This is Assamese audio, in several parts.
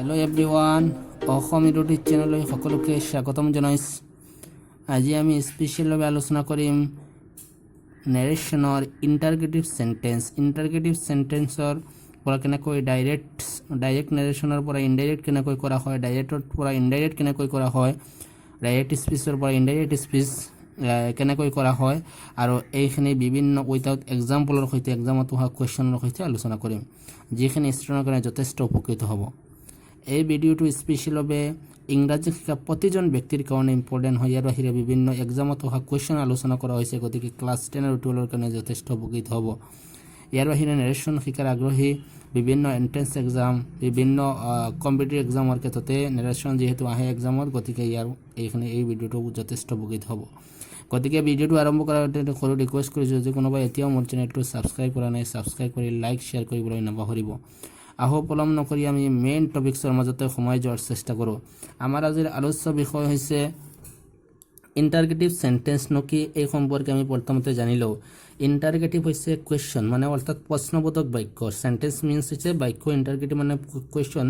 হেল্ল' এভৰিৱান, অসম ইউটিউব চেনেললৈ সকলোকে স্বাগতম জনাইছোঁ। আজি আমি স্পেচিয়েলভাৱে আলোচনা কৰিম নেৰেশ্যনৰ ইণ্টাৰগেটিভ চেণ্টেন্স। ইণ্টাৰগেটিভ চেণ্টেন্সৰ পৰা কেনেকৈ ডাইৰেক্ট নেৰেশ্যনৰ পৰা ইনডাইৰেক্ট কেনেকৈ কৰা হয়, ডাইৰেক্টৰ পৰা ইনডাইৰেক্ট কেনেকৈ কৰা হয়, ডাইৰেক্ট স্পীচৰ পৰা ইনডাইৰেক্ট স্পীচ কেনেকৈ কৰা হয় আৰু এইখিনি বিভিন্ন উইথাউট এক্সাম্পলৰ সৈতে, এক্সামত অহা কুৱেশ্যনৰ সৈতে আলোচনা কৰিম, যিখিনি ষ্টুডেণ্টৰ কাৰণে যথেষ্ট উপকৃত হ'ব। এই ভিডিঅ'টো স্পেচিয়েলভাৱে ইংৰাজী শিকা প্ৰতিজন ব্যক্তিৰ কাৰণে ইম্পৰ্টেণ্ট হয়। ইয়াৰ বাহিৰে বিভিন্ন এক্সামত অহা কুৱেশ্যন আলোচনা কৰা হৈছে, গতিকে ক্লাছ 10 আৰু 12ৰ কাৰণে যথেষ্ট উপকৃত হ'ব। ইয়াৰ বাহিৰে নেৰেশ্যন শিকাৰ আগ্ৰহী, বিভিন্ন এণ্ট্ৰেঞ্চ এক্সাম, বিভিন্ন কম্পিটিটিভ এক্সামৰ ক্ষেত্ৰতে নেৰেশ্যন যিহেতু আহে এক্সামত, গতিকে ইয়াৰ এইখিনি এই ভিডিঅ'টো যথেষ্ট উপকৃত হ'ব। গতিকে ভিডিঅ'টো আৰম্ভ কৰাৰ আগতে সৰু ৰিকুৱেষ্ট কৰিছোঁ, যদি কোনোবাই এতিয়াও মোৰ চেনেলটো ছাবস্ক্ৰাইব কৰা নাই, ছাবস্ক্ৰাইব কৰি লাইক, শ্বেয়াৰ কৰিবলৈ নাপাহৰিব। আহো, পলম নকৰি আমি মেইন টপিক্সৰ মাজতে সোমাই যোৱাৰ চেষ্টা কৰোঁ। আমাৰ আজিৰ আলোচ্য বিষয় হৈছে ইণ্টাৰগেটিভ চেণ্টেন্সনো কি, এই সম্পৰ্কে আমি প্ৰথমতে জানি লওঁ। ইণ্টাৰগেটিভ হৈছে কুৱেশ্যন, মানে অৰ্থাৎ প্ৰশ্নবোধক বাক্য। চেণ্টেন্স মিনছ হৈছে বাক্য, ইণ্টাৰগেটিভ মানে কুৱেশ্যন।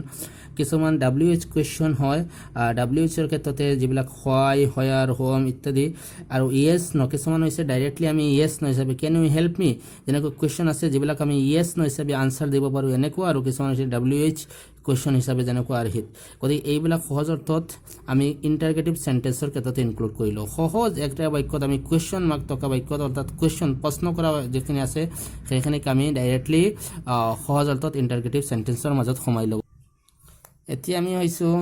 কিছুমান ডাব্লিউ এইচ কুৱেশ্যন হয়। ডাব্লিউ এইচৰ ক্ষেত্ৰতে যিবিলাক হোৱাই, হোৱাৰ, হুম ইত্যাদি আৰু য়েছ ন, কিছুমান হৈছে ডাইৰেক্টলি আমি য়েছ ন হিচাপে, "Can you help me?" যেনেকৈ কুৱেশ্যন আছে, যিবিলাক আমি য়েছ ন হিচাপে আনচাৰ দিব পাৰোঁ এনেকুৱা। আৰু কিছুমান হৈছে ডাব্লিউ এইচ কুৱেশ্যন হিচাপে, যেনেকুৱা আৰ্হিত। গতিকে এইবিলাক সহজ অৰ্থত আমি ইণ্টাৰগেটিভ চেণ্টেন্সৰ ক্ষেত্ৰতে ইনক্লুড কৰি লওঁ। সহজ একটা বাক্যত আমি কুৱেশ্যন মাৰ্ক থকা বাক্যত, অৰ্থাৎ কুৱেশ্যন, প্ৰশ্ন কৰা যিখিনি আছে, সেইখিনিক আমি ডাইৰেক্টলি সহজ অৰ্থত ইণ্টাৰগেটিভ চেণ্টেন্সৰ মাজত সোমাই লওঁ। এতিয়া আমি হৈছোঁ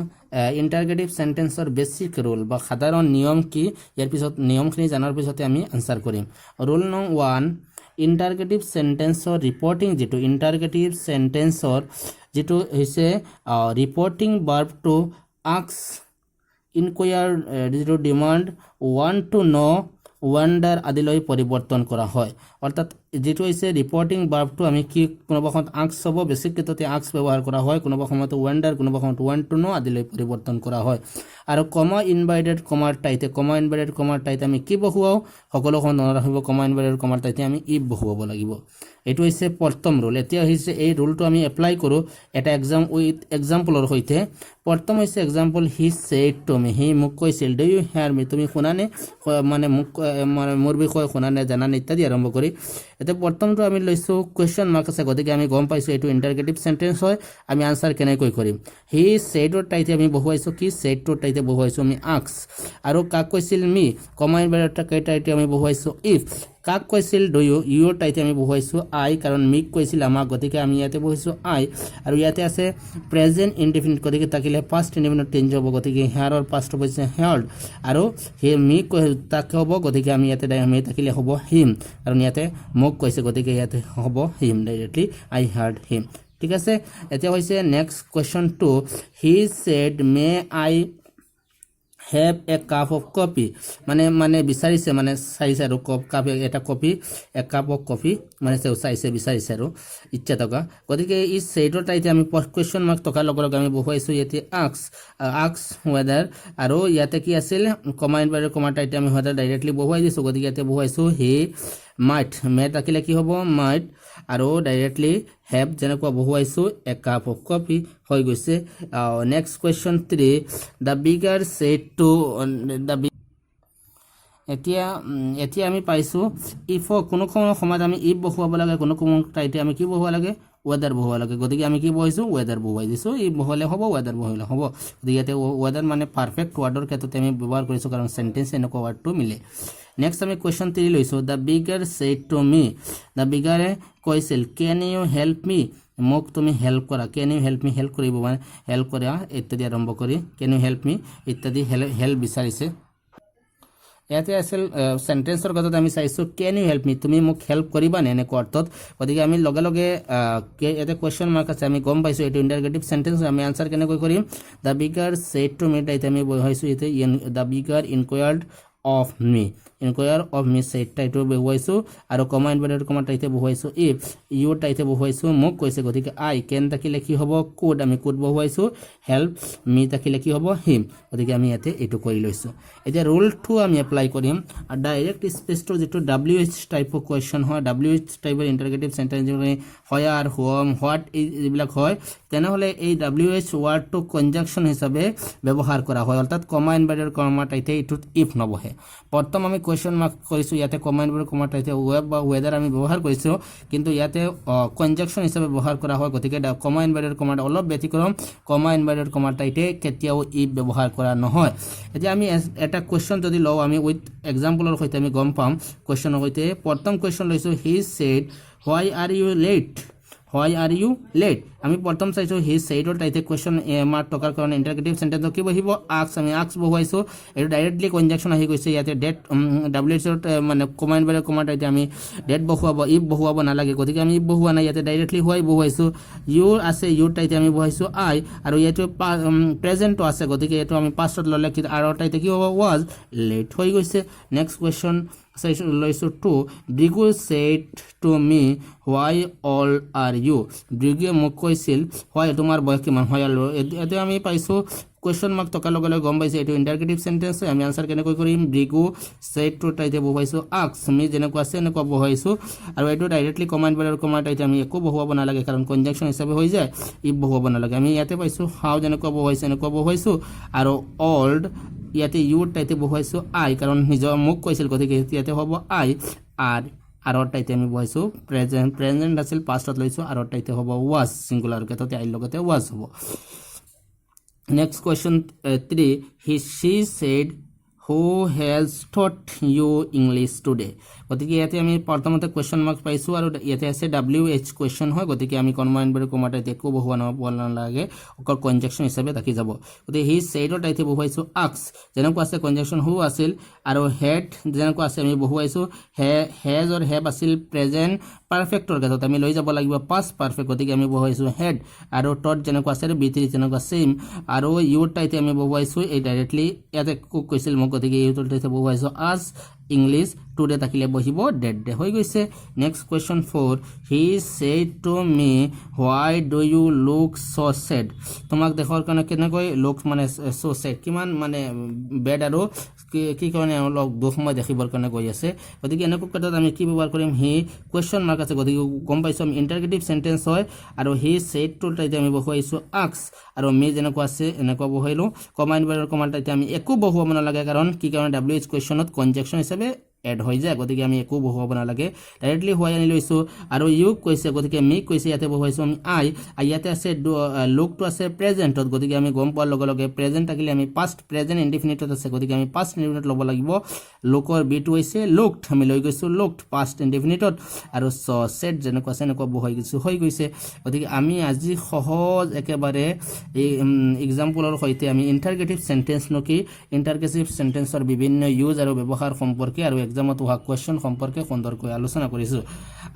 ইণ্টাৰগেটিভ চেণ্টেন্সৰ বেছিক ৰুল বা সাধাৰণ নিয়ম কি। ইয়াৰ পিছত নিয়মখিনি জনাৰ পিছতে আমি আনচাৰ কৰিম। ৰুল নং 1, ইণ্টাৰগেটিভ চেণ্টেন্সৰ ৰিপৰ্টিং, যিটো ইণ্টাৰগেটিভ চেণ্টেন্সৰ যিটো হৈছে ৰিপৰ্টিং ভাৰ্বটো আক্স, ইনকুয়াৰ, যিটো demand, want to know', wonder আদিলৈ পৰিৱৰ্তন কৰা হয়। অৰ্থাৎ যিটো হৈছে ৰিপৰ্টিং ভাৰ্বটো আমি কি, কোনোবা সময়ত আক্স হ'ব, বেছি ক্ষেত্ৰতে আক্স ব্যৱহাৰ কৰা হয়, কোনোবা সময়ত ৱাণ্ডাৰ, কোনোবা সময়ত ৱান্ট টু ন' আদিলৈ পৰিৱৰ্তন কৰা হয়। আৰু কমা ইনভাৰ্টেড কমাৰ ঠাইতে, কমা ইনভাৰ্টেড কমাৰ ঠাইতে আমি কি বহুৱাওঁ? সকলো সময়ত মনত ৰাখিব, কমা ইনভাৰ্টেড কমাৰ ঠাইতে আমি if বহুৱাব লাগিব। এইটো হৈছে প্ৰথম ৰুল। এতিয়া হৈছে এই ৰুলটো আমি এপ্লাই কৰোঁ এটা উইথ এক্সাম্পলৰ সৈতে। প্ৰথম হৈছে example, "He said to me", সি মোক কৈছিল, "Do you hear me?" তুমি শুনানে, মানে মোক মানে মোৰ বিষয়ে শুনানে, জানানে ইত্যাদি আৰম্ভ কৰি। এতিয়া প্ৰথমটো আমি লৈছোঁ, কুৱেশ্যন মাৰ্ক আছে, গতিকে আমি গম পাইছোঁ এইটো ইণ্টাৰগেটিভ চেণ্টেন্স হয়। আমি আনচাৰ কেনেকৈ কৰিম? হি ছেইডৰ ঠাইতে আমি বহুৱাইছোঁ কি? ছেইডটোৰ ঠাইতে বহুৱাইছোঁ আমি আক্স। আৰু কাক কৈছিল? মি। কমা ইনভাৰ্টেড ঠাইতে আমি বহুৱাইছোঁ if. কাক কৈছিল? Do U. ইউৰ ঠাইতে আমি বহুৱাইছোঁ আই, কাৰণ মিক কৈছিল, আমাক, গতিকে আমি ইয়াতে বহিছোঁ আই। আৰু ইয়াতে আছে প্ৰেজেণ্ট ইনডিফিনিট, গতিকে থাকিলে পাষ্ট ইনডিফিনিট চেঞ্জ হ'ব, গতিকে হেয়াৰৰ পাষ্ট হৈছে হেয়াৰ্ড। আৰু সেই মি তাক হ'ব, গতিকে আমি ইয়াতে আমি থাকিলে হ'ব হিম, কাৰণ ইয়াতে মোক কৈছে, গতিকে ইয়াতে হ'ব হিম। Directly "I heard him"। ঠিক আছে। এতিয়া হৈছে next কুৱেশ্যনটো, "He said, may I have a cup of coffee?" মানে বিচাৰিছে, মানে চাইছে আৰু কপ কাপ এটা coffee, A cup of coffee মানে তেওঁ চাইছে, বিচাৰিছে আৰু ইচ্ছা থকা। গতিকে ই ছেইডৰ ঠাইতে আমি কুৱেশ্যন মাৰ্ক থকাৰ লগে লগে আমি বহুৱাইছোঁ ইয়াতে আক্স, আক্স ৱেদাৰ। আৰু ইয়াতে কি আছিল? কমা ইনভাৰ্টেড কমাৰ ঠাইতে আমি ৱেদাৰ ডাইৰেক্টলি বহুৱাই দিছোঁ, গতিকে ইয়াতে বহুৱাইছোঁ হি মাইট। মে থাকিলে কি হ'ব? মাইট। আৰু ডাইৰেক্টলি have যেনেকুৱা বহুৱাইছোঁ, এ কাপ অফ কফি হৈ গৈছে। Next question 3, the beggar said to the এতিয়া আমি পাইছোঁ if. কোনো কোনো সময়ত আমি if বহুৱাব লাগে, কোনো কোনো ঠাইতে আমি কি বহুৱাব লাগে? ৱেদাৰ বহুৱাব লাগে। গতিকে আমি কি বহুৱাইছোঁ? ৱেদাৰ বহুৱাই দিছোঁ। If বহুৱালে হ'ব, ৱেদাৰ বহুৱালে হ'ব। গতিকে ইয়াতে ৱেদাৰ মানে পাৰফেক্ট ৱাৰ্ডৰ ক্ষেত্ৰতে আমি ব্যৱহাৰ কৰিছোঁ, কাৰণ চেণ্টেন্স এনেকুৱা ৱাৰ্ডটো মিলে। নেক্সট আমি কুৱেশ্যন 3 লৈছোঁ। "The beggar said to me", the বিগাৰে কৈছিল, "Can you help me?" মোক তুমি হেল্প কৰা। "Can you help me?" Help কৰিব মানে হেল্প কৰা ইত্যাদি আৰম্ভ কৰি "Can you help me?" ইত্যাদি হেল্প বিচাৰিছে। ইয়াতে আছিল চেণ্টেন্সৰ কথাত আমি চাইছোঁ, "Can you help me?" তুমি মোক হেল্প কৰিবানে, এনেকুৱা অৰ্থত। গতিকে আমি লগে লগে ইয়াতে কুৱেশ্যন মাৰ্ক আছে, আমি গম পাইছোঁ এইটো ইণ্টাৰগেটিভ চেণ্টেন্স। আমি আনচাৰ কেনেকৈ কৰিম? "The beggar said to me" এতিয়া আমি বহাইছোঁ ইয়াতে "The beggar inquired of me", inquire of me ছেইডটা এইটো বহুৱাইছোঁ। আৰু কমা ইনভাৰ্টেড কমা ঠাইতে বহুৱাইছোঁ if. ইউৰ ঠাইতে বহুৱাইছোঁ, মোক কৈছে, গতিকে আই। কেন থাকিলে কি হ'ব? Could. আমি could বহুৱাইছোঁ। হেল্প মি থাকিলে কি হ'ব? হিম। গতিকে আমি ইয়াতে এইটো কৰি লৈছোঁ। এতিয়া ৰুল 2 আমি এপ্লাই কৰিম। আৰু ডাইৰেক্ট স্পীচটোৰ যিটো ডাব্লিউ এইচ টাইপৰ কুৱেশ্যন হয়, ডাব্লিউ এইচ টাইপৰ ইণ্টাৰগেটিভ চেণ্টেন্স, হোৱাৰ, হুম, what, এই যিবিলাক হয়, তেনেহ'লে এই ডাব্লিউ এইচ ৱাৰ্ডটো কনজাংশ্যন হিচাপে ব্যৱহাৰ কৰা হয়। অৰ্থাৎ কমা, ইনভাৰ্টেড কমা ঠাইতে এইটোত if নবহে। প্ৰথম আমি কুৱেশ্যন মাৰ্ক কৰিছোঁ, ইয়াতে কমা, ইনভাৰ্টেড কমা ঠাইতে ৱেব বা ৱেদাৰ আমি ব্যৱহাৰ কৰিছোঁ, কিন্তু ইয়াতে কনজাংশ্যন হিচাপে ব্যৱহাৰ কৰা হয়। গতিকে কমা, ইনভাৰ্টেড কমা অলপ ব্যতিক্ৰম। কমা, ইনভাৰ্টেড কমা ঠাইতে কেতিয়াও if ব্যৱহাৰ কৰা নহয়। এতিয়া আমি এটা কুৱেশ্যন যদি লওঁ, আমি উইথ এক্সাম্পলৰ সৈতে আমি গম পাম কুৱেশ্যনৰ সৈতে। প্ৰথম কুৱেশ্যন লৈছোঁ, "He said, why are you late? Why are you late?" আমি প্ৰথম চাইছোঁ, হি ছেইডৰ ঠাইতে কুৱেশ্যন মাৰ্ক থকাৰ কাৰণে ইণ্টাৰগেটিভ চেণ্টেন্সত কি বহিব? আক্স। আমি আক্স বহুৱাইছোঁ। এইটো ডাইৰেক্টলি কনজাংশ্যন আহি গৈছে। ইয়াতে ডেট, ডাব্লিউ এইচত মানে কমা, ইনভাৰ্টেড কমা ঠাইতে আমি ডেট বহুৱাব, if বহুৱাব নালাগে। গতিকে আমি if বহুওৱা নাই, ইয়াতে ডাইৰেক্টলি হোৱাই বহুৱাইছোঁ। ইউ আছে, ইউৰ ঠাইতে আমি বহুৱাইছোঁ আই। আৰু ইয়াতে প্ৰেজেণ্টটো আছে, গতিকে এইটো আমি পাষ্টত ল'লে কি আৰৰ ঠাইতে কি হ'ব? ৱাজ লেট হৈ গৈছে। নেক্সট কুৱেশ্যন চাইছোঁ, লৈছোঁ two, "Bhrigu said to me, how old are you?" ভৃগুৱে মোক কৈছিল, হোৱাই, তোমাৰ বয়স কিমান হয়? আৰু এতিয়া আমি পাইছোঁ কুৱেশ্যন মাৰ্ক থকাৰ লগে লগে গম পাইছোঁ এইটো ইণ্টাৰগেটিভ চেণ্টেন্স হয়। আমি আনচাৰ কেনেকৈ কৰিম? ভৃগু ছেইড টু ঠাইতে বহুৱাইছোঁ আক্স, মি যেনেকুৱা আছে এনেকুৱা বহুৱাইছোঁ। আৰু এইটো ডাইৰেক্টলি কমা, ইনভাৰ্টেড কমা ঠাইতে আমি একো বহুৱাব নালাগে, কাৰণ কনজাংশ্যন হিচাপে হৈ যায়, if বহুৱাব নালাগে। আমি ইয়াতে পাইছোঁ হাউ যেনেকুৱা বহুৱাইছোঁ এনেকুৱা বহুৱাইছোঁ। আৰু অল্ড, ইয়াতে ইউৰ ঠাইতে বহুৱাইছোঁ আই, কাৰণ নিজৰ মোক কৈছিল, গতিকে ইয়াতে হ'ব আই। আৰ, আৰৰ ঠাইতে আমি বহুৱাইছোঁ প্ৰেজেণ্ট, প্ৰেজেণ্ট আছিল, পাষ্টত লৈছোঁ, আৰৰ ঠাইতে হ'ব ৱাজ। ছিংগুলাৰ ক্ষেত্ৰতে আইৰ লগতে ৱাজ হ'ব। Next question three, she said, "Who has taught you English today?" গতিকে ইয়াতে আমি প্ৰথমতে কুৱেশ্যন মাৰ্ক পাইছোঁ আৰু ইয়াতে আছে ডাব্লিউ এইচ কুৱেশ্যন হয়। গতিকে আমি কমা, ইনভাৰ্টেড কমা ঠাইতে একো বহুৱা নহ'ব নালাগে, অকল কনজাংশ্যন হিচাপে থাকি যাব। গতিকে হি ছেইডৰ ঠাইতে বহুৱাইছোঁ আক্স, যেনেকুৱা আছে কনজাংশ্যন হু আছিল। আৰু হেড যেনেকুৱা আছে আমি বহুৱাইছোঁ। হেজ অৰ have আছিল প্ৰেজেণ্ট পাৰফেক্টৰ ক্ষেত্ৰত, আমি লৈ যাব লাগিব পাষ্ট পাৰফেক্ট, গতিকে আমি বহুৱাইছোঁ হেড। আৰু টট যেনেকুৱা আছে আৰু বি থ্ৰী যেনেকুৱা ছেইম। আৰু ইউৰ ঠাইতে আমি বহুৱাইছোঁ এই ডাইৰেক্টলি ইয়াতে কোক কৈছিল? মোক। গতিকে ইউৰ ঠাইতে বহুৱাইছোঁ আছ। ইংলিছ টুডে থাকিলে বহিব ডেট ডে হৈ গৈছে। Next question four, "He said to me, why do you look so sad?" তোমাক দেখাৰ কাৰণে কেনেকৈ লুক মানে চ' ছেড, কিমান মানে বেড আৰু কি কি কাৰণে অলপ দুখময় দেখিবৰ কাৰণে গৈ আছে। গতিকে এনেকুৱা ক্ষেত্ৰত আমি কি ব্যৱহাৰ কৰিম? হি, কুৱেশ্যন মাৰ্ক আছে, গতিকে গম পাইছোঁ আমি ইণ্টাৰগেটিভ চেণ্টেন্স হয়। আৰু হি ছেইড টু ঠাইতে আমি বহুৱাইছোঁ আক্স আৰু মি যেনেকুৱা আছে এনেকুৱা বহুৱাইলোঁ। কমা, ইনভাৰ্টেড কমা ঠাইতে আমি একো বহুৱাব নালাগে। কাৰণ কি? কাৰণে ডাব্লিউ এইচ কুৱেশ্যনত কনজেকশ্যন হিচাপে এড হৈ যায়। গতিকে আমি একো বহুৱাব নালাগে, ডাইৰেক্টলি হোৱাই আনি লৈছোঁ। আৰু ইউক কৈছে, গতিকে মিক কৈছে, ইয়াতে বহুৱাইছোঁ আমি আই। আৰু ইয়াতে আছে লুকটো আছে প্ৰেজেণ্টত, গতিকে আমি গম পোৱাৰ লগে লগে প্ৰেজেণ্ট থাকিলে আমি পাষ্ট, প্ৰেজেণ্ট ইনডিফিনিটত আছে, গতিকে আমি পাষ্ট ইনডিফিনিট ল'ব লাগিব। লুকৰ বিটো হৈছে লুকড, আমি লৈ গৈছোঁ লুকড পাষ্ট ইনডিফিনিটত। আৰু চ ছেড যেনেকুৱা আছে এনেকুৱা বহুৱাই গৈছোঁ, হৈ গৈছে। গতিকে আমি আজি সহজ একেবাৰে এই এক্সাম্পলৰ সৈতে আমি ইণ্টাৰগেটিভ চেণ্টেন্সনো কি, ইণ্টাৰগেটিভ চেণ্টেন্সৰ বিভিন্ন ইউজ আৰু ব্যৱহাৰ সম্পৰ্কে আৰু এক্সামত অহা কুৱেশ্যন সম্পৰ্কে সুন্দৰকৈ আলোচনা কৰিছোঁ।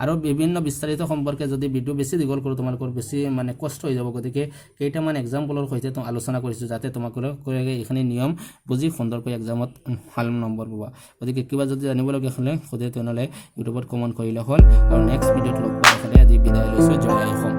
আৰু বিভিন্ন বিস্তাৰিত সম্পৰ্কে যদি ভিডিঅ' বেছি দীঘল কৰোঁ, তোমালোকৰ বেছি মানে কষ্ট হৈ যাব। গতিকে কেইটামান এক্সাম্পলৰ সৈতে আলোচনা কৰিছোঁ, যাতে তোমালোকে এইখিনি নিয়ম বুজি সুন্দৰকৈ এক্সামত ভাল নম্বৰ পাবা। গতিকে কিবা যদি জানিবলগীয়া হ'লে সোধে, তেনেহ'লে ইউটিউবত কমেণ্ট কৰিলে হ'ল। আৰু নেক্সট ভিডিঅ'ত লগ পোৱাৰ হ'লে আজি বিদায় লৈছোঁ। জয় আই অসম।